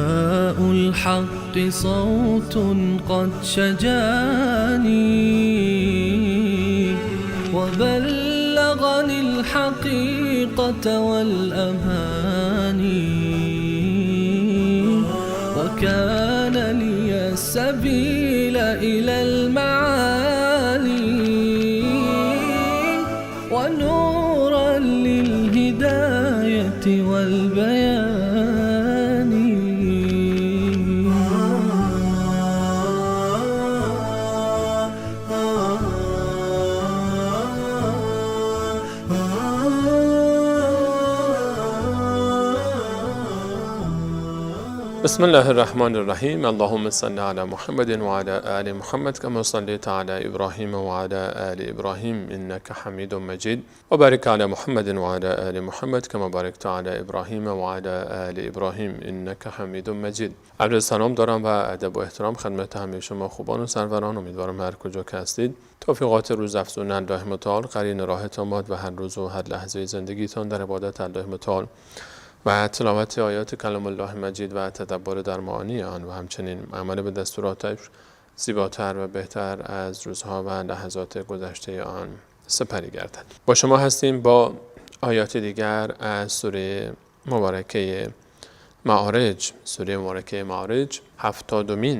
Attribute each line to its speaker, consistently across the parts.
Speaker 1: نداء الحق صوت قد شجاني وبلغني الحقيقة والأماني وكان لي السبيل إلى المعالي ونورا للهداية والبيان.
Speaker 2: بسم الله الرحمن الرحیم. اللهم صل علی محمد و علی آل محمد کما صلیت علی ابراهیم و علی آل ابراهیم انک حمید مجید و بارک علی محمد و علی آل محمد کما بارکت علی ابراهیم و علی آل ابراهیم انک حمید مجید. عرض سلام دارم و ادب و احترام خدمت همه شما خوبان و سروران. امیدوارم هر کجا که هستید توفیقات روز افزون الله متعال قرین راهتان باد و هر روز و هر لحظه زندگیتان در عبادت الله متعال و تلاوت آیات کلام الله مجید و تدبر در معانی آن و همچنین عمل به دستوراتش زیباتر و بهتر از روزها و لحظات گذشته آن سپری گردد. با شما هستیم با آیات دیگر از سوره مبارکه معارج. سوره مبارکه معارج 70مین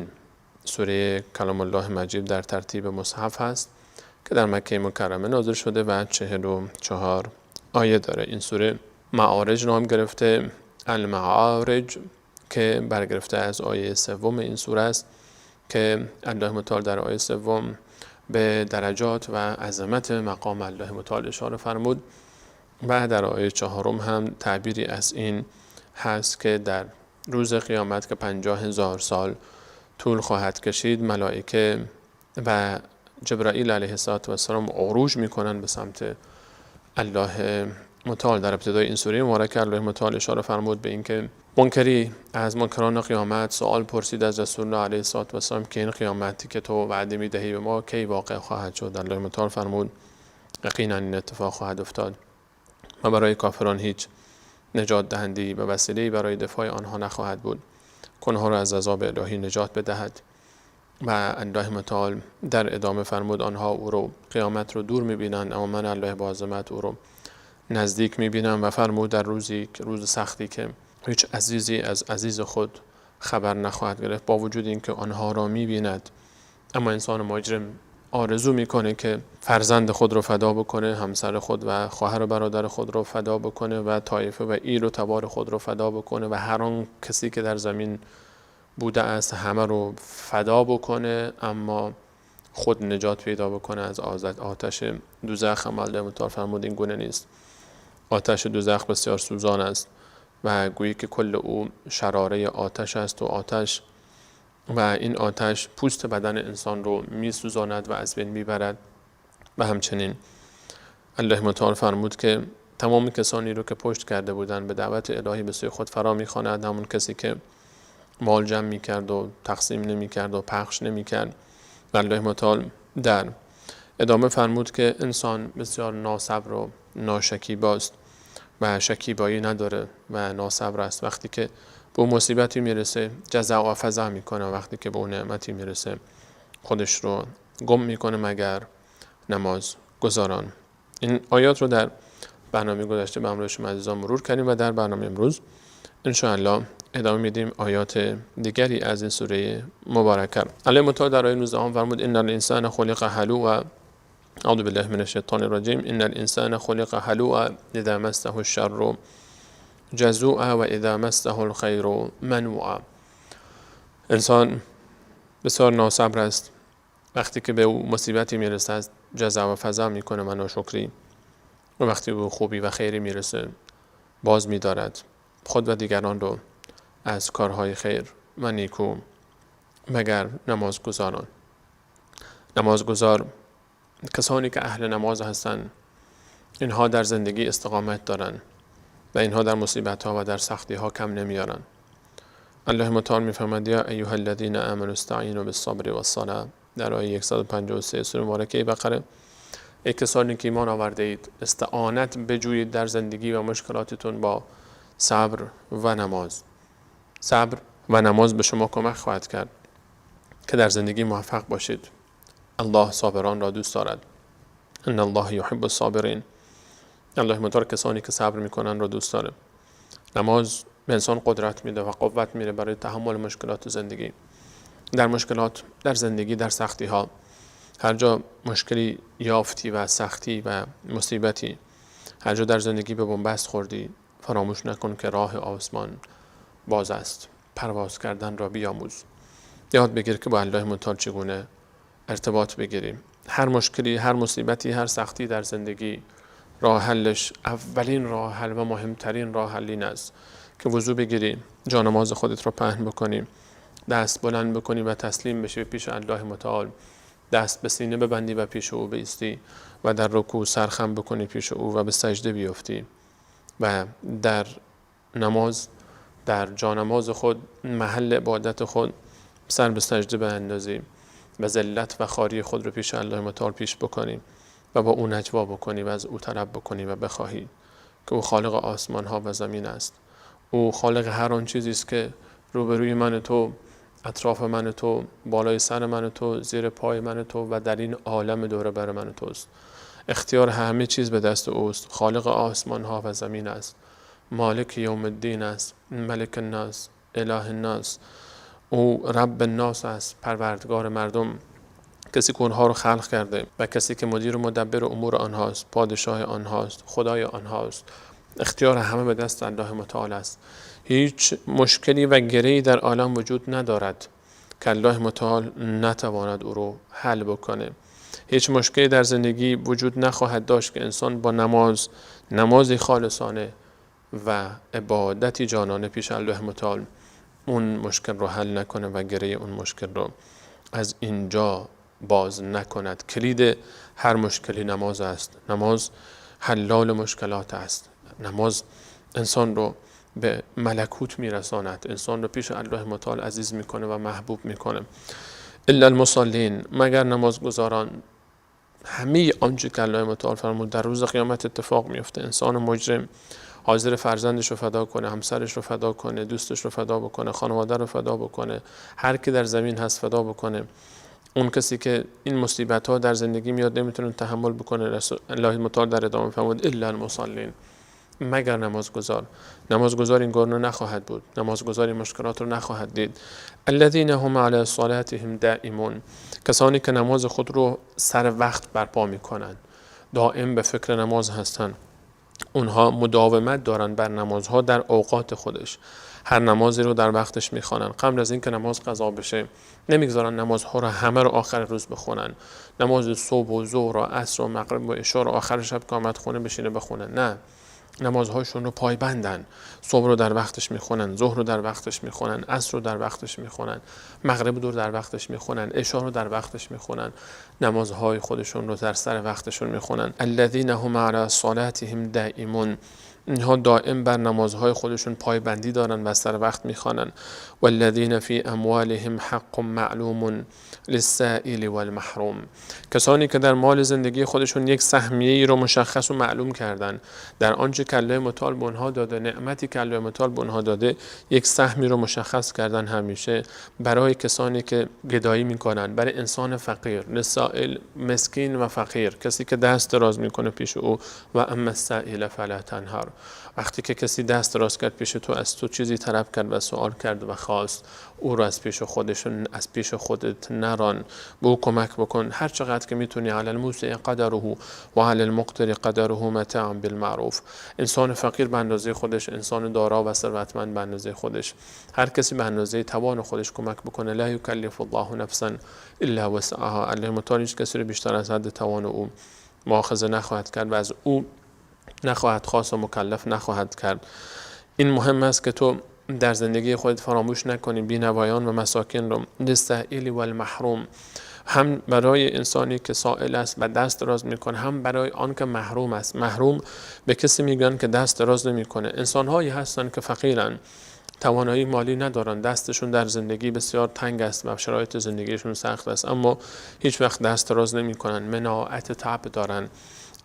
Speaker 2: سوره کلام الله مجید در ترتیب مصحف هست که در مکه مکرمه نازل شده و 44 آیه داره. این سوره معارج نام گرفته، المعارج، که برگرفته از آیه سوم این سوره است که الله متعال در آیه سوم به درجات و عظمت مقام الله متعال اشاره فرمود و در آیه چهارم هم تعبیری از این هست که در روز قیامت که 50,000 سال طول خواهد کشید، ملائکه و جبرائیل علیه السلام عروج میکنن به سمت الله متعال. در ابتدای این سوره مبارکه الله متعال اشاره فرمود به اینکه منکری از منکران قیامت سوال پرسید از رسول الله علیه السلام که این قیامتی که تو وعده میدهی به ما کی واقع خواهد شد؟ الله متعال فرمود یقینا این اتفاق خواهد افتاد و برای کافران هیچ نجات دهنده‌ای و وسیله‌ای برای دفاع آنها نخواهد بود که آنها را از عذاب الهی نجات بدهد. و الله متعال در ادامه فرمود آنها او رو، قیامت رو دور میبینند، اما من الله با عظمت او رو نزدیک میبینم. و فرمود در روزی، روز سختی که هیچ عزیزی از عزیز خود خبر نخواهد گرفت، با وجود اینکه آنها را میبیند، اما انسان مجرم آرزو میکنه که فرزند خود رو فدا بکنه، همسر خود و خواهر و برادر خود رو فدا بکنه و طایفه و ایل و تبار خود رو فدا بکنه و هر آن کسی که در زمین بوده است همه رو فدا بکنه، اما خود نجات پیدا بکنه از آتش دوزخ. الله متعال فرمود این گونه نیست، آتش دوزخ بسیار سوزان است و گویی که کل او شراره آتش است و آتش، و این آتش پوست بدن انسان رو میسوزاند و از بین میبرد. و همچنین الله متعال فرمود که تمام کسانی رو که پشت کرده بودند به دعوت الهی به سوی خود فرا میخواند، همون کسی که مال جمع میکرد و تقسیم نمیکرد و پخش نمیکرد. و الله متعال در ادامه فرمود که انسان بسیار ناصبر و ناشکیباست و شکیبایی نداره و ناصبر است. وقتی که به مصیبتی میرسه جزع و فزع میکنه، وقتی که به اون نعمتی میرسه خودش رو گم میکنه مگر نماز گزاران. این آیات رو در برنامه گذشته به همراه شما عزیزان مرور کردیم و در برنامه امروز انشاءالله ادامه میدیم آیات دیگری از این سوره مبارکه. الله متعال در آیه 19 فرمود ان الانسان خلق هلوعا، اعوذ بالله من الشیطان الرجیم، ان الانسان خلق هلوعا اذا مسه الشر جزوعا و اذا مسه الخیر منوعا. انسان بسیار ناصبر است، وقتی که به او مصیبتی میرسه جزع و فزع میکنه و ناشکری، و وقتی به خوبی و خیری میرسه باز میدارد خود و دیگران رو از کارهای خیر و نیکو مگر نمازگزاران. نمازگزار کسانی که اهل نماز هستند، اینها در زندگی استقامت دارند و اینها در مصیبت ها و در سختی ها کم نمیارن. الله متعال میفرماید یا ایها الذین آمنوا استعینوا بالصبر والصلاه، در آیه 153 سوره مبارکه بقره. ای کسانی که ایمان آورده اید، استعانت بجویید در زندگی و مشکلاتتون با صبر و نماز. صبر و نماز به شما کمک خواهد کرد که در زندگی موفق باشید. الله صابران را دوست دارد. ان الله یحب الصابرین. الله متعال کسانی که صبر میکنن را دوست داره. نماز به انسان قدرت میده و قوت میده برای تحمل مشکلات زندگی. در مشکلات، در زندگی، در سختی ها، هر جا مشکلی یافتی و سختی و مصیبتی، هر جا در زندگی به بنبست خوردی، فراموش نکن که راه آسمان باز است. پرواز کردن را بیاموز. یاد بگیر که با الله متعال چگونه ارتباط بگیریم. هر مشکلی، هر مصیبتی، هر سختی در زندگی، راه حلش، اولین راه حل و مهمترین راه حل این است که وضو بگیری، جانماز خودت رو پهن بکنی، دست بلند بکنی و تسلیم بشی پیش الله متعال، دست به سینه ببندی و پیش او بایستی و در رکوع سرخم بکنی پیش او و به سجده بیفتی و در نماز، در جانماز خود، محل عبادت خود، سر به سجده باندازی و ذلت و خواری خود رو پیش الله متعال پیش بکنی و با او نجوا بکنی و از او طلب بکنی و بخواهی که او خالق آسمان ها و زمین است. او خالق هر آن چیزی است که روبروی من تو، اطراف من تو، بالای سر من تو، زیر پای من تو و در این عالم دور بر من توست. اختیار همه چیز به دست اوست. خالق آسمان ها و زمین است. مالک یوم الدین است. ملک الناس، اله الناس. او رب الناس است، پروردگار مردم، کسی که اونها رو خلق کرده و کسی که مدیر و مدبر امور آنهاست، پادشاه آنهاست، خدای آنهاست. اختیار همه به دست الله متعال است. هیچ مشکلی و گره‌ای در عالم وجود ندارد که الله متعال نتواند او رو حل بکنه. هیچ مشکلی در زندگی وجود نخواهد داشت که انسان با نماز، نمازی خالصانه و عبادتی جانانه پیش الله متعال اون مشکل رو حل نکنه و گره اون مشکل رو از اینجا باز نکند. کلید هر مشکلی نماز است. نماز حلال مشکلات است. نماز انسان رو به ملکوت میرساند، انسان رو پیش الله متعال عزیز میکنه و محبوب میکنه. الا المصلین، مگر نمازگزاران. همه آنچه که الله متعال فرمود در روز قیامت اتفاق میفته. انسان مجرم حاضر فرزندش رو فدا کنه، همسرش رو فدا کنه، دوستش رو فدا بکنه، خانواده رو فدا بکنه، هر کی در زمین هست فدا بکنه. اون کسی که این مصیبت ها در زندگی میاد نمیتونه تحمل بکنه. الله متعال در ادامه فرمود الا المصلین، مگر نمازگزار. نمازگزار این گونه نخواهد بود، نمازگزار این مشکلات رو نخواهد دید. الذین هم علی صلاتهم دائمون، کسانی که نماز خود رو سر وقت برپا میکنن، دائم به فکر نماز هستن، اونها مداومت دارن بر نمازها در اوقات خودش، هر نمازی رو در وقتش میخوانن. قبل از اینکه نماز قضا بشه نمیگذارن نمازها رو همه رو آخر روز بخونن، نماز صبح و ظهر و عصر و مغرب و عشاء رو آخر شب که آمد خونه بشینه بخونه. نه، نمازهاشون رو پایبندن، صبح رو در وقتش میخونن، ظهر رو در وقتش میخونن، عصر رو در وقتش میخونن، مغرب رو در وقتش میخونن، عشاء رو در وقتش میخونن، نمازهای خودشون رو در سر وقتشون میخونن. الذین هم علی صلاتهم دائمون، اینها دائم بر نمازهای خودشون پایبندی دارن و سر وقت میخوانن. والذین فی اموالهم حق معلوم للسائل والمحروم، کسانی که در مال زندگی خودشون یک سهمیه‌ای رو مشخص و معلوم کردن، در آنچه که الله متعال به اونها داده، نعمتی که الله متعال به اونها داده، یک سهمی رو مشخص کردن همیشه برای کسانی که گدایی میکنن، برای انسان فقیر، للسائل، مسکین و فقیر، کسی که دست دراز میکنه پیش او. و اما السائل فلا تنهر، وقتی که کسی دست دراز کرد پیش تو، از تو چیزی طلب کرد و سوال کرد و خواست، او رو از پیش خودشون، از پیش خودت نران، به او کمک بکن هر چقدر که میتونی. علی الموسع قدره و علی المقتر قدره متاع بالمعروف. انسان فقیر به اندازه خودش، انسان دارا و ثروتمند به اندازه خودش، هر کسی به اندازه توان خودش کمک بکنه. لا یکلف الله نفسا الا وسعها، الله متعال هیچ کسی رو بیشتر از حد توان او مؤاخذه نخواهد کرد و از او نخواهد خواست و مکلف نخواهد کرد. این مهم است که تو در زندگی خودت فراموش نکنی بینوایان و مساکین رو. للسائل والمحروم، هم برای انسانی که سائل است و دست دراز میکنه، هم برای آن که محروم است. محروم به کسی میگن که دست دراز نمیکنه. انسانهایی هستن که فقیرن، توانایی مالی ندارن، دستشون در زندگی بسیار تنگ است و شرایط زندگیشون سخت است، اما هیچ وقت دست دراز نمیکنن، مناعت طبع دارن.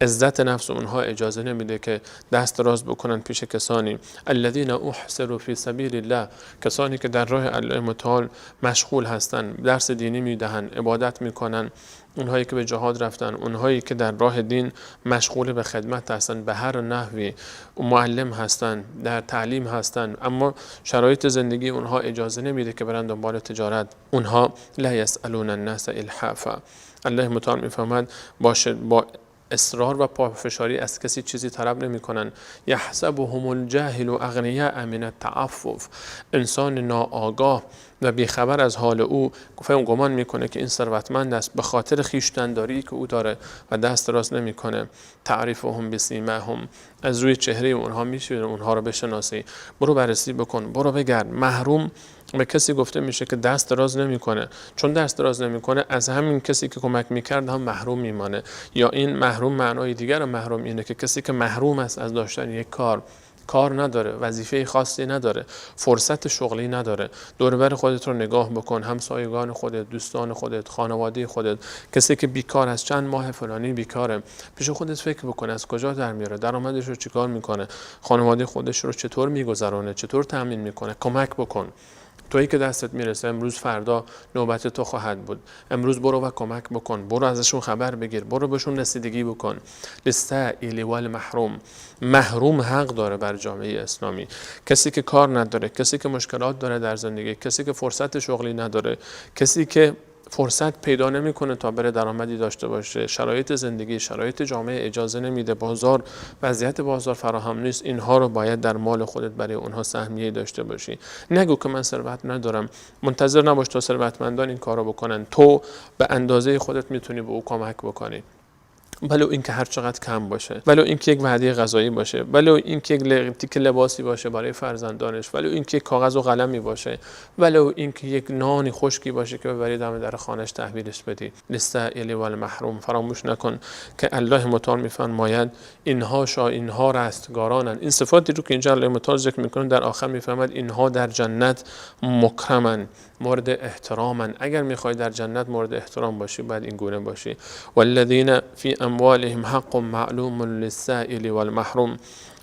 Speaker 2: عزت نفس اونها اجازه نمیده که دست دراز بکنن پیش کسانی. الذین احصروا فی سبیل الله، کسانی که در راه الله متعال مشغول هستن، درس دینی میدهن، عبادت میکنن، اونهایی که به جهاد رفتن، اونهایی که در راه دین مشغول به خدمت هستن، به هر نحوی معلم هستن، در تعلیم هستن، اما شرایط زندگی اونها اجازه نمیده که برن دنبال تجارت. اونها لا یسألون الناس الحافا. الله متعال میفرماید باشه با اصرار و پافشاری از کسی چیزی طلب نمی‌کنن. یحسبهم الجاهل اغنیاء من التعفف. انسان ناآگاه و بیخبر از حال او گمان میکنه که این ثروتمند است به خاطر خویشتنداری که او داره و دست دراز نمیکنه. تعریفهم بسیماهم، از روی چهره اونها میشه اونها رو بشناسی. برو بررسی بکن، برو بگرد. محروم به کسی گفته میشه که دست دراز نمیکنه، چون دست دراز نمیکنه از همین کسی که کمک میکرد هم محروم میمانه. یا این محروم معنای دیگر محروم اینه که کسی که محروم است از داشتن یک کار نداره، وظیفه خاصی نداره، فرصت شغلی نداره. دور بر خودت رو نگاه بکن، همسایگان خودت، دوستان خودت، خانواده خودت، کسی که بیکار است، چند ماه فلانی بیکاره، پیش خودت فکر بکن از کجا در میاره، درآمدش رو چیکار میکنه، خانواده خودش رو چطور میگذرونه، چطور تامین میکنه. کمک بکن. تویی که دستت میرسه امروز، فردا نوبت تو خواهد بود. امروز برو و کمک بکن، برو ازشون خبر بگیر، برو بهشون رسیدگی بکن. للسائل والمحروم. محروم حق داره بر جامعه اسلامی. کسی که کار نداره، کسی که مشکلات داره در زندگی، کسی که فرصت شغلی نداره، کسی که فرصت پیدا نمیکنه تا بره درآمدی داشته باشه، شرایط زندگی، شرایط جامعه اجازه نمیده، بازار، وضعیت بازار فراهم نیست، اینها رو باید در مال خودت برای اونها سهمیه داشته باشی. نگو که من ثروت ندارم، منتظر نباش تا ثروتمندان این کارو بکنن. تو به اندازه خودت میتونی به او کمک بکنی، ولو اینکه هر چقدر کم باشه، ولو اینکه یک وعده غذایی باشه، ولو اینکه یک تیکه لباسی باشه برای فرزندانش، ولو اینکه یک کاغذ و قلمی باشه، ولو اینکه یک نان خشکی باشه که ببری دم در خانه‌اش تحویلش بدی. للسائل والمحروم. فراموش نکن که الله متعال میفرماید اینها اینها رستگارانند. این صفاتی رو که اینجا الله متعال ذکر میکنه در آخر میفرماید اینها در جنت مکرمن، مورد احترامن. اگر میخوای در جنت مورد احترام باشی باید این گونه باشی. والذین فی اموالهم حق معلوم للسائل والمحروم.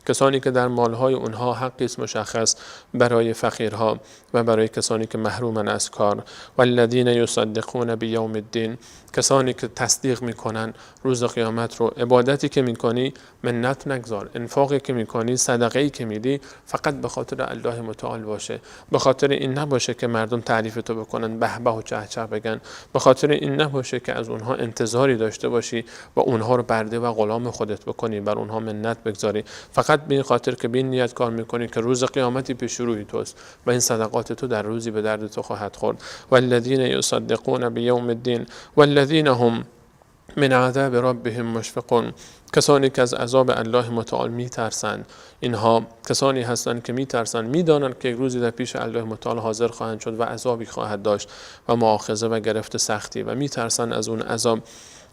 Speaker 2: کسانی که در مالهای اونها حقی است مشخص برای فقیرها و برای کسانی که محرومن از کار. والذین یصدقون بیوم الدین. کسانی که تصدیق میکنن روز قیامت رو. عبادتی که میکنی منت نگذار، انفاقی که میکنی، صدقه‌ای که میدی فقط به خاطر الله متعال باشه، به خاطر این نباشه که مردم تعریف تو بکنن، به به و چه چه بگن، به خاطر این نباشه که از اونها انتظاری داشته باشی و اونها رو برده و غلام خودت بکنی، بر اونها منت بگذاری، فقط به این خاطر که به نیت کار میکنی که روز قیامتی پیش روی توست و این صدقات تو در روزی به درد تو خواهد خورد. والذین یصدقون بیوم الدین والذین هم من عذاب ربهم مشفقون. کسانی که از عذاب الله متعال میترسند. اینها کسانی هستند که میترسند، میدانند که یک روزی در پیش الله متعال حاضر خواهند شد و عذابی خواهد داشت و مؤاخذه و گرفت سختی، و میترسند از اون عذاب.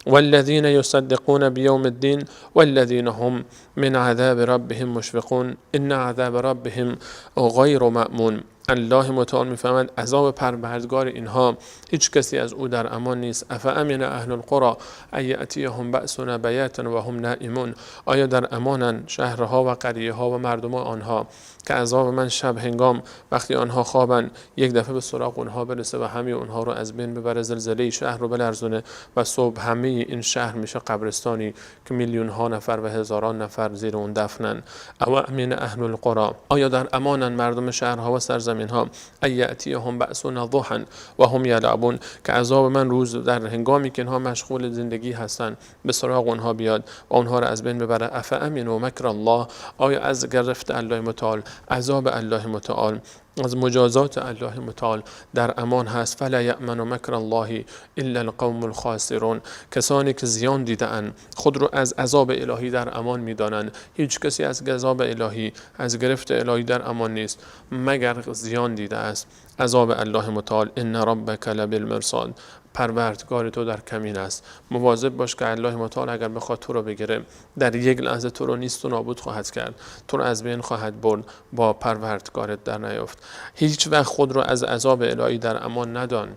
Speaker 2: والذین یصدقون بیوم الدین والذین هم من عذاب ربهم مشفقون ان عذاب ربهم غیر مأمون. الله متعال میفرماید عذاب پروردگار اینها هیچ کسی از او در امان نیست. افامن اهل القرى ان یاتیهم بأسنا بیاتا و هم نائمون. آیا در امانن شهرها و قریه ها و مردم آنها که عذاب من شب هنگام وقتی آنها خوابن یک دفعه به سراغ اونها برسه و همه اونها رو از بین ببره، زلزله شهر رو بلرزونه و صبح همه این شهر میشه قبرستانی که میلیون ها نفر و هزاران نفر زیر اون دفنن. او امن اهل القرى، آیا در امانن مردم شهرها و سرزمین ها ان یاتیهم بأسنا ضحا و هم یلعبون، که عذاب من روز در هنگامی که اینها مشغول زندگی هستن به سراغ اونها بیاد و اونها رو از بین ببره. افامنوا مکر الله، آیا از گرفت الله متعال، عذاب الله متعال، از مجازات الله متعال در امان هست؟ فلا یأمن مکر الله الا القوم الخاسرون. کسانی که زیان دیدن خود رو از عذاب الهی در امان میدانند. هیچ کسی از عذاب الهی، از گرفت الهی در امان نیست مگر زیان دیده است عذاب الله متعال. ان ربک لبالمرصاد، پروردگار تو در کمین است. مواظب باش که الله متعال اگر بخواد تو رو بگیره در یک لحظه تو رو نیست و نابود خواهد کرد، تو رو از بین خواهد برد، با پروردگارت در نیافت. هیچ وقت خود رو از عذاب الهی در امان ندان.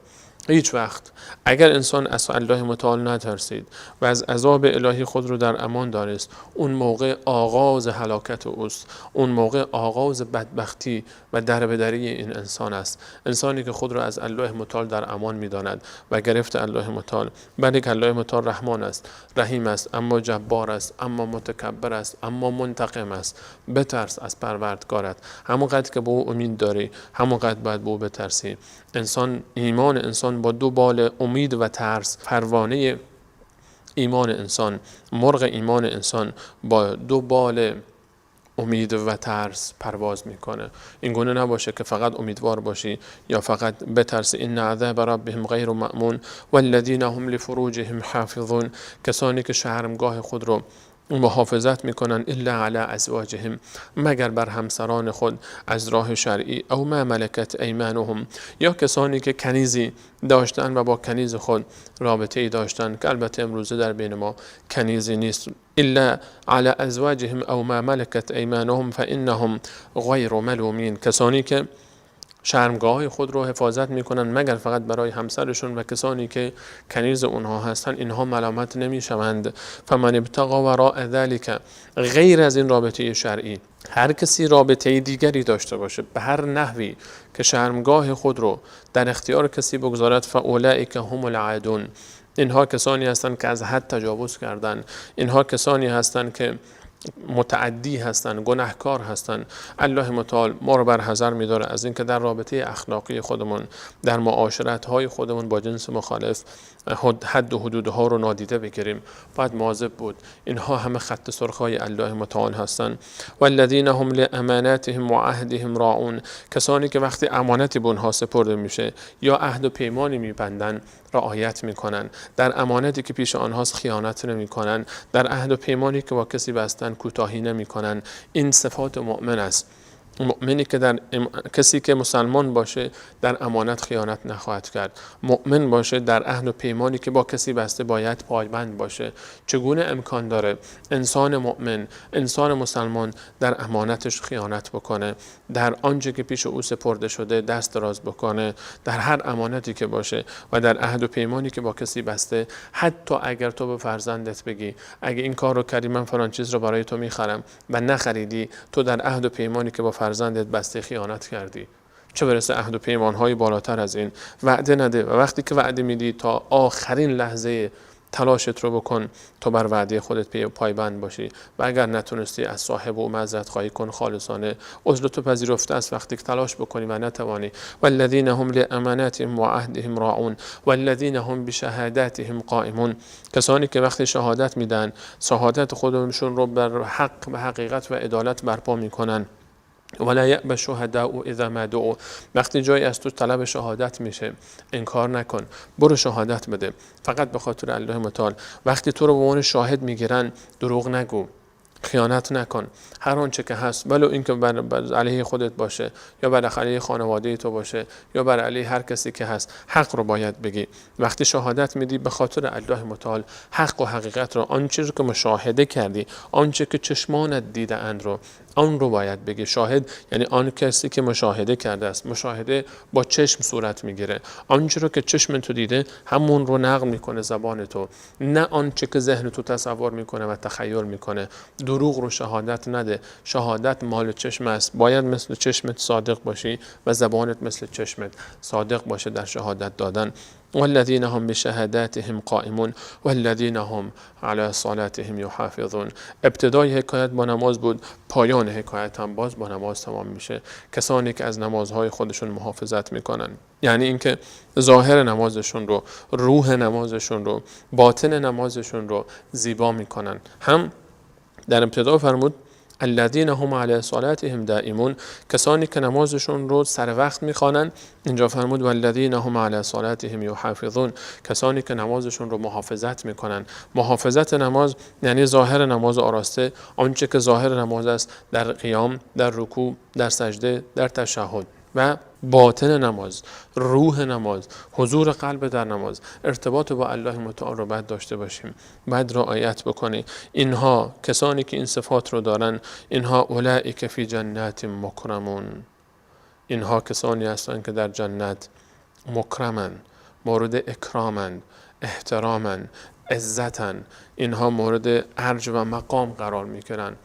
Speaker 2: هیچ وقت اگر انسان از الله متعال نترسید و از عذاب الهی خود رو در امان دانست، اون موقع آغاز هلاکت اوست، اون موقع آغاز بدبختی و دربدری این انسان است. انسانی که خود رو از الله متعال در امان میداند و گرفت الله متعال، بله که الله متعال رحمان است، رحیم است، اما جبار است، اما متکبر است، اما منتقم است. بترس از پروردگارت، همونقدر که به او امید داری همونقدر باید به او بترسی. انسان، ایمان انسان با دو بال امید و ترس، پروانه ایمان انسان، مرغ ایمان انسان با دو بال امید و ترس پرواز میکنه. این گونه نباشه که فقط امیدوار باشی یا فقط بترسی. ان عذاب ربهم غیر مأمون والذین هم لفروجهم حافظون، کسانی که شرمگاه خود رو محافظت میکنن، الا علی ازواجهم، مگر بر همسران خود از راه شرعی، او ما ملکت ایمانهم، یا کسانی که کنیزی داشتن و با کنیز خود رابطه ای داشتن، که البته امروزه در بین ما کنیزی نیست. الا علی ازواجهم او ما ملکت ایمانهم فانهم غیر ملومین، کسانی که شرمگاه خود رو حفاظت میکنن مگر فقط برای همسرشون و کسانی که کنیز اونها هستن، اینها ملامت نمیشوند. فمن ابتغى وراء ذلك، غیر از این رابطه شرعی هر کسی رابطه دیگری داشته باشه به هر نحوی که شرمگاه خود رو در اختیار کسی بگذارد، فاولئک هم العادون، اینها کسانی هستند که از حد تجاوز کردن، اینها کسانی هستند که متعدی هستند، گناهکار هستند. الله متعال ما رو بر حذر می‌داره از اینکه در رابطه اخلاقی خودمون، در معاشرت‌های خودمون با جنس مخالف حد و حدودها رو نادیده بگیریم. باید مواظب بود. اینها همه خط سرخ‌های الله متعال هستند. والذین هم لاماناتهم وعهدهم راعون، کسانی که وقتی امانتی به اونها سپرده میشه یا عهد و پیمانی می‌بندن رعایت می‌کنن، در امانتی که پیش آنهاست خیانت نمی‌کنن، در عهد و پیمانی که با کسی بستن کوتاهی نمی‌کنن. این صفات مؤمن است. مؤمنی که در کسی که مسلمان باشه در امانت خیانت نخواهد کرد. مؤمن باشه در عهد و پیمانی که با کسی بسته باید پایبند باشه. چگونه امکان داره انسان مؤمن، انسان مسلمان در امانتش خیانت بکنه، در آنچه که پیش او سپرده شده دست دراز بکنه، در هر امانتی که باشه و در عهد و پیمانی که با کسی بسته؟ حتی اگر تو به فرزندت بگی اگه این کار رو کردی من فلان چیز رو برای تو میخرم و نخریدی، تو در عهد و پیمانی که با فرزندت بسته خیانت کردی. چه برسه عهد و پیمان‌های بالاتر از این. وعده نده و وقتی که وعده میدی تا آخرین لحظه تلاشت رو بکن تا بر وعده خودت پایبند باشی و اگر نتونستی از صاحب او معذرت خواهی کن خالصانه. عذر تو پذیرفته است وقتی که تلاش بکنی و نتوانی. والذین هم لاماناتهم وعهدهم راعون والذین هم بشهاداتهم قائمون، کسانی که وقتی شهادت میدن شهادت خودشون رو بر حق و حقیقت و عدالت برپا میکنن. ولا یأبى الشهداء اذا ما دعوا، وقتی جایی از تو طلب شهادت میشه انکار نکن، برو شهادت بده فقط به خاطر الله متعال. وقتی تو رو به عنوان شاهد میگیرن دروغ نگو، خیانت نکن، هر آنچه که هست ولو اینکه بر علیه خودت باشه یا بر علیه خانواده تو باشه یا بر علیه هر کسی که هست، حق رو باید بگی. وقتی شهادت میدی به خاطر الله متعال حق و حقیقت رو، آنچه رو که مشاهده کردی، آنچه که چشمانت دیده اند رو، آن رو باید بگی. شاهد یعنی آن کسی که مشاهده کرده است. مشاهده با چشم صورت میگیره. آنچه رو که چشم تو دیده همون رو نقل میکنه زبان تو، نه آنچه که ذهن تو تصور میکنه و تخیل میکنه. دروغ رو شهادت نده. شهادت مال چشم است. باید مثل چشمت صادق باشی و زبانت مثل چشمت صادق باشه در شهادت دادن. والذین هم بشهاداتهم قائمون والذین هم علی صلاتهم یحافظون. ابتدای حکایت با نماز بود، پایان حکایت هم باز با نماز تمام میشه. کسانی که از نمازهای خودشون محافظت میکنن، یعنی اینکه ظاهر نمازشون رو، روح نمازشون رو، باطن نمازشون رو زیبا میکنن. هم در ابتدا فرمود الذین هم علی صلاتهم دائمون، کسانی که نمازشون رو سر وقت میخوانن. اینجا فرمود والذین هم علی صلاتهم یحافظون، کسانی که نمازشون رو محافظت میکنن. محافظت نماز یعنی ظاهر نماز آراسته، آنچه که ظاهر نماز است در قیام، در رکوع، در سجده، در تشهد، و باطن نماز، روح نماز، حضور قلب در نماز، ارتباط با الله متعال رو باید داشته باشیم، باید رعایت بکنی. اینها کسانی که این صفات رو دارن، اینها اولئک فی جنات مکرمون، اینها کسانی هستند که در جنت مکرمن، مورد اکرامند، احترامند، عزتن، اینها مورد ارج و مقام قرار میگیرن،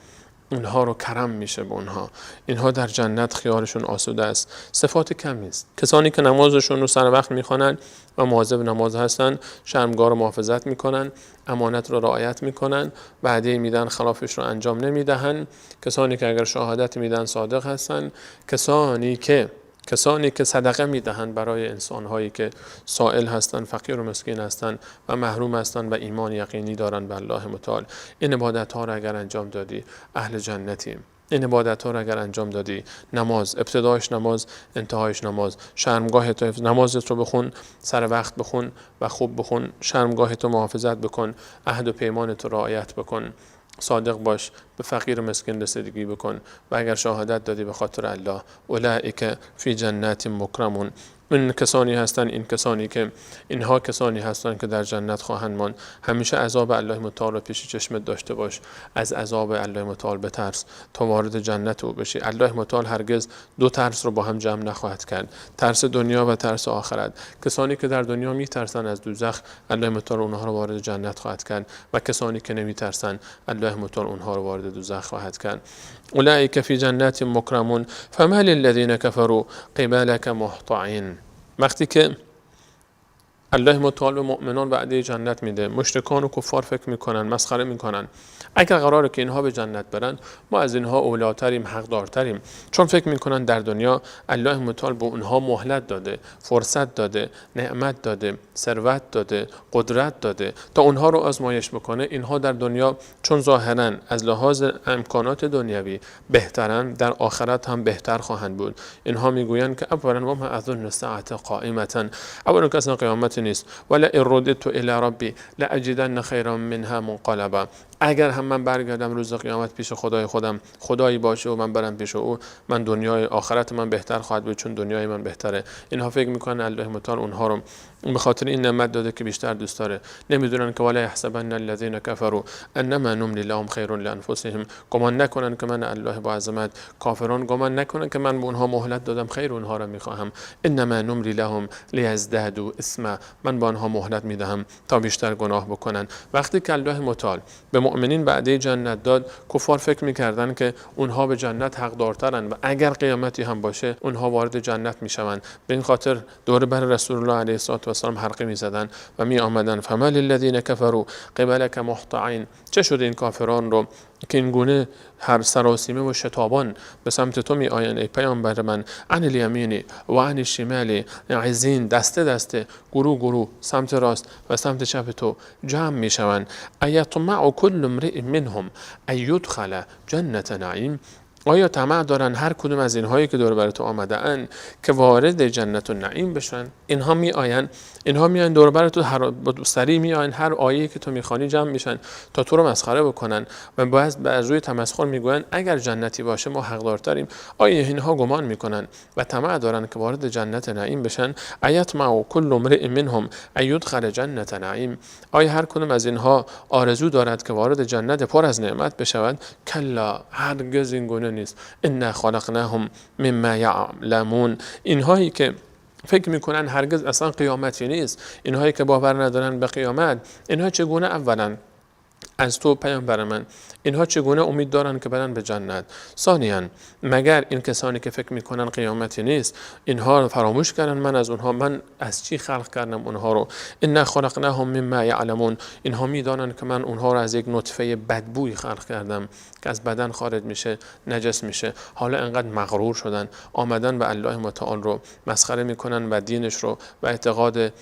Speaker 2: اونها رو کرم میشه به اونها، اینها در جنت خیالشون آسوده است. صفات کمی است. کسانی که نمازشون رو سر وقت میخوانن و مواظب نماز هستن، شرمگاه رو محافظت میکنن، امانت رو رعایت میکنن، وعده میدن خلافش رو انجام نمیدهن، کسانی که اگر شهادت میدن صادق هستن، کسانی که صدقه میدهند برای انسانهایی که سائل هستند، فقیر و مسکین هستند و محروم هستند و ایمان یقینی دارند به الله متعال. این عبادت ها را اگر انجام دادی اهل جنتیم. این عبادت ها را اگر انجام دادی، نماز، ابتدایش نماز، انتهایش نماز، شرمگاه تو، نمازت رو بخون، سر وقت بخون و خوب بخون، شرمگاه تو محافظت بکن، عهد و پیمان تو رعایت بکن، صادق باش، به فقیر و مسکین رسیدگی بکن و اگر شهادت دادی به خاطر الله، اولئک فی جنات مکرمون. این کسانی هستند، این کسانی که اینها کسانی هستند که در جنت خواهند ماند. همیشه عذاب الله متعال رو پیش چشمت داشته باش، از عذاب الله متعال بترس تا وارد جنت او بشی. الله متعال هرگز دو ترس رو با هم جمع نخواهد کرد، ترس دنیا و ترس آخرت. کسانی که در دنیا میترسن از دوزخ، الله متعال اونها رو وارد جنت خواهد کرد و کسانی که نمیترسن، الله متعال اونها رو وارد دوزخ خواهد کرد. اولئک فی جنات مکرمون فما للذین کفروا قبلک مهطعین. وقتی که الله متعال به مؤمنان وعده جنت میده، مشرکان و کفار فکر میکنن، مسخره میکنن، اگر قراره که اینها به جنت برن ما از اینها اولاتریم، حقدارتریم، چون فکر میکنن در دنیا الله متعال به اونها مهلت داده، فرصت داده، نعمت داده، ثروت داده، قدرت داده تا اونها رو آزمایش بکنه. اینها در دنیا چون ظاهرا از لحاظ امکانات دنیوی بهترن، در آخرت هم بهتر خواهند بود. اینها میگویند که اولا و ما اظن الساعه قائمه، اولا که اصلا قیامت نیست، ولا ان رددت الی ربی لاجدن خیرا منها منقلبا. اگر هم من برگردم روز قیامت پیش خدای خودم، خدایی باشه و من برم پیش او، من دنیای آخرت من بهتر خواهد بود چون دنیای من بهتره. اینها فکر میکنن الله متعال اونها رو به خاطر این نعمت داده که بیشتر دوست داره. نمیدونن که ولا یحسبن الذین کفروا انما نملی لهم خیر لانفسهم. گمان نکنن که من الله با عظمت، کافران گمان نکنن که من به اونها مهلت دادم، خیر اونها رو میخواهم. انما نملی لهم لیزدادوا اثما، من به آنها مهلت میدهم تا بیشتر گناه بکنن. وقتی که الله متعال به مؤمنین وعده جنت داد، کفار فکر میکردن که اونها به جنت حقدارترن و اگر قیامتی هم باشه اونها وارد جنت میشوند. به این خاطر دور بر رسول الله علیه الصلاه و السلام حلقه میزدن و می آمدن. فما للذین کفروا قبلک مهطعین. چه شد این کافران رو که این گونه هر سراسیمه و شتابان به سمت تو می آیند ای پیامبر من؟ عن الیمین و عن الشمال عزین، دسته دسته، گروه گروه، سمت راست و سمت چپ تو جمع می شوند. ایطمع کل امرئ منهم ان یدخل جنت نعیم. آیا طمع دارن هر کدوم از اینهایی که دور بر تو آمده اند که وارد جنت و نعیم بشن؟ اینها می آین، اینها می آین دور بر تو، هر سری می آین، هر آیه‌ای که تو میخوانی جمع میشن تا تو رو مسخره بکنن و باز از روی تمسخر میگوین اگر جنتی باشه ما حقدارتریم. آیا اینها گمان میکنن و طمع دارن که وارد جنت نعیم بشن؟ ایطمع کل امرئ منهم ان یدخل جنت نعیم. آیا هر کدوم از اینها آرزو دارد که وارد جنت پر از نعمت بشود؟ کلا، هرگز این گونه نیست. انا خلقناهم مما یعلمون. اینهایی که فکر میکنن هرگز اصلا قیامتی نیست، اینهایی که باور ندارن به قیامت، اینها چگونه اولا از تو پیامبر من، اینها چگونه امید دارن که برن به جنت؟ ثانیاً مگر این کسانی که فکر میکنن قیامتی نیست، اینها رو فراموش کردن من از اونها، من از چی خلق کردم اونها رو؟ انا خلقناهم مما یعلمون. اینها میدانن که من اونها رو از یک نطفه بدبوی خلق کردم که از بدن خارج میشه، نجس میشه. حالا انقدر مغرور شدن، آمدن به الله متعال رو مسخره میکنن و دینش رو و اعتقاد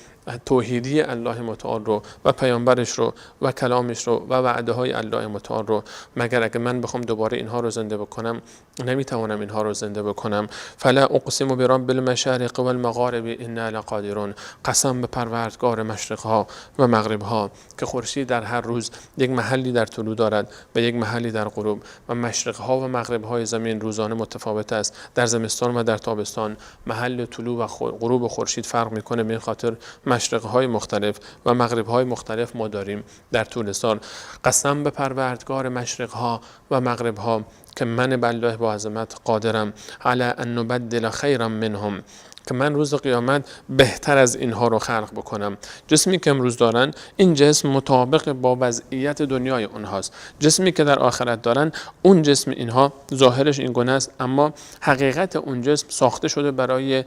Speaker 2: توحیدی الله متعال رو و پیامبرش رو و کلامش رو و وعده های الله متعال رو. مگر اگه من بخوام دوباره اینها رو زنده بکنم، نمیتوانم اینها رو زنده بکنم. فلا اقسم برب المشارق والمغارب انا لقادرون. قسم به پروردگار مشرق ها و مغرب ها که خورشید در هر روز یک محلی در طلوع دارد و یک محلی در غروب و مشرق ها و مغرب های زمین روزانه متفاوت است. در زمستان و در تابستان محل طلوع و غروب خورشید فرق میکنه. به این خاطر مشرق های مختلف و مغرب های مختلف ما داریم در طول سال. قسم به پروردگار مشرق ها و مغرب ها که من بالله با عظمت قادرم. علی ان نبدل خیرا منهم، که من روز قیامت بهتر از اینها رو خلق بکنم. جسمی که امروز دارن این جسم مطابق با وضعیت دنیای اونهاست. جسمی که در آخرت دارن اون جسم اینها ظاهرش این گونه است، اما حقیقت اون جسم ساخته شده برای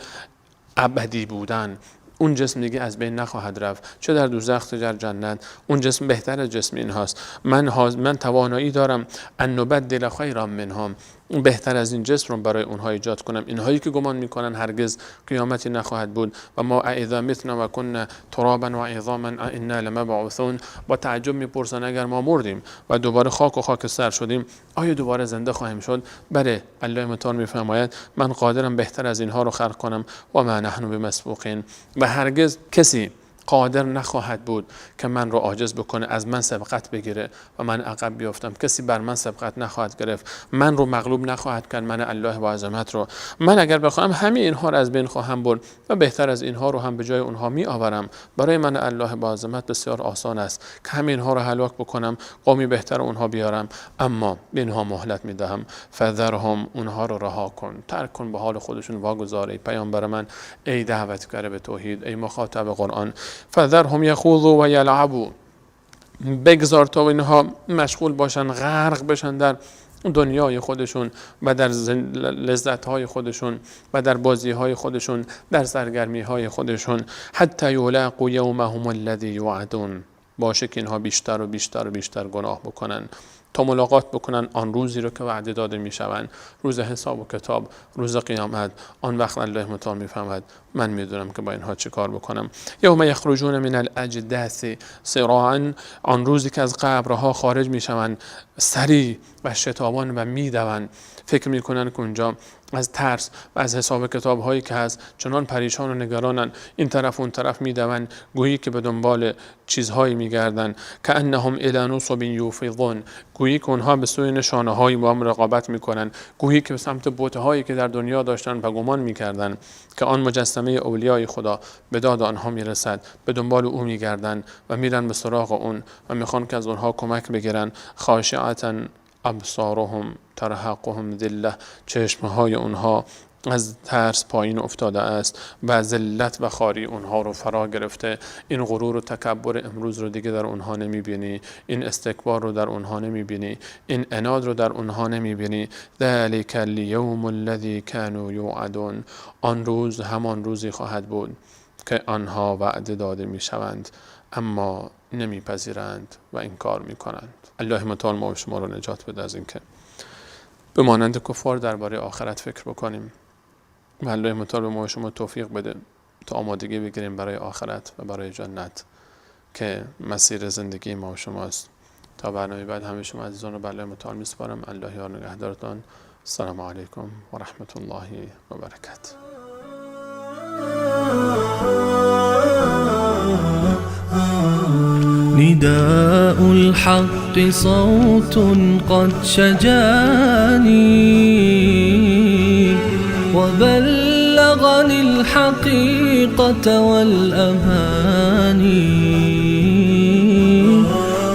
Speaker 2: ابدی بودن. اون جسم دیگه از بین نخواهد رفت، چه در دوزخ چه در جنت. اون جسم بهتر از جسم اینهاست. من توانایی دارم ان نبدل خیرا منهم، بهتر از این جسم رو برای اونها ایجاد کنم. اینهایی که گمان میکنن هرگز قیامتی نخواهد بود و ما اذا متنا و كنا ترابا و عظاما انا لمبعوثون، با تعجب میپرسن اگر ما مردیم و دوباره خاک و خاکستر شدیم آیا دوباره زنده خواهیم شد؟ بله، الله متعال میفرماید من قادرم بهتر از اینها رو خلق کنم و ما نحن بمسبوقین، و هرگز کسی قادر نخواهد بود که من رو عاجز بکنه، از من سبقت بگیره و من عقب بیافتم. کسی بر من سبقت نخواهد گرفت، من رو مغلوب نخواهد کرد، من الله با عظمت رو. من اگر بخواهم همه اینها رو از بین خواهم برد و بهتر از اینها رو هم به جای اونها می آورم. برای من الله با عظمت بسیار آسان است که همه اینها رو هلاک بکنم، قومی بهتر اونها بیارم، اما به اینها مهلت می دهم. فذرهم، اونها رو رها کن، ترک کن به حال خودشون واگذار. ای پیامبر من، ای دعوتگر به توحید، ای مخاطب قرآن، فذرهم یخوضوا و یلعبوا، بگذار تا اینها مشغول باشن، غرق بشن در دنیای خودشون و در لذت‌های خودشون و در بازی‌های خودشون، در سرگرمی‌های خودشون. حتی یلاقوا یومهم الذی یوعدون، باشه که اینها بیشتر و بیشتر و بیشتر گناه بکنن تا ملاقات بکنن آن روزی رو که وعده داده میشوند، روز حساب و کتاب، روز قیامت. آن وقت الله متعال میفهمد من میدونم که با اینها چه کار بکنم. یوم یخرجون من الاجداث سراعا، آن روزی که از قبرها خارج میشوند سریع و شتابان و میدوند، فکر میکنن که اونجا از ترس و از حساب کتاب هایی که هست چنان پریشان و نگرانن، این طرف اون طرف میدوند، گویی که به دنبال چیزهایی میگردن. کأنهم الی نصب یوفضون، گویی که اونها به سوی نشانه هایی با هم رقابت میکنن، گویی که به سمت بت هایی که در دنیا داشتن و گمان میکردن که آن مجسمه اولیای خدا به داد آنها میرسد، به دنبال او میگردن و میرن به سراغ اون و میخوان که از اونها کمک بگیرن. خاشعة ابصارهم ترهقهم ذله، چشمهای اونها از ترس پایین افتاده است و ذلت و خواری اونها رو فرا گرفته. این غرور و تکبر امروز رو دیگه در اونها نمیبینی، این استکبار رو در اونها نمیبینی، این عناد رو در اونها نمیبینی. ذلک الیوم الذی کانوا یوعدون، آن روز همان روزی خواهد بود که آنها وعده داده میشوند اما نمیپذیرند و انکار میکنند. الله متعال ما و شما رو نجات بده از اینکه به مانند کفار درباره آخرت فکر بکنیم و الله متعال به ما و شما توفیق بده تا آمادگی بگیریم برای آخرت و برای جنت که مسیر زندگی ما و شماست. تا برنامه بعد همه شما عزیزان رو به الله متعال میسپارم. الله یار نگهدارتان. السلام علیکم و رحمت الله و برکاته.
Speaker 1: نداء الحق صوت قد شجاني وبلغني الحقيقة والأماني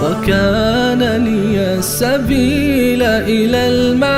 Speaker 1: وكان لي السبيل إلى المعاني.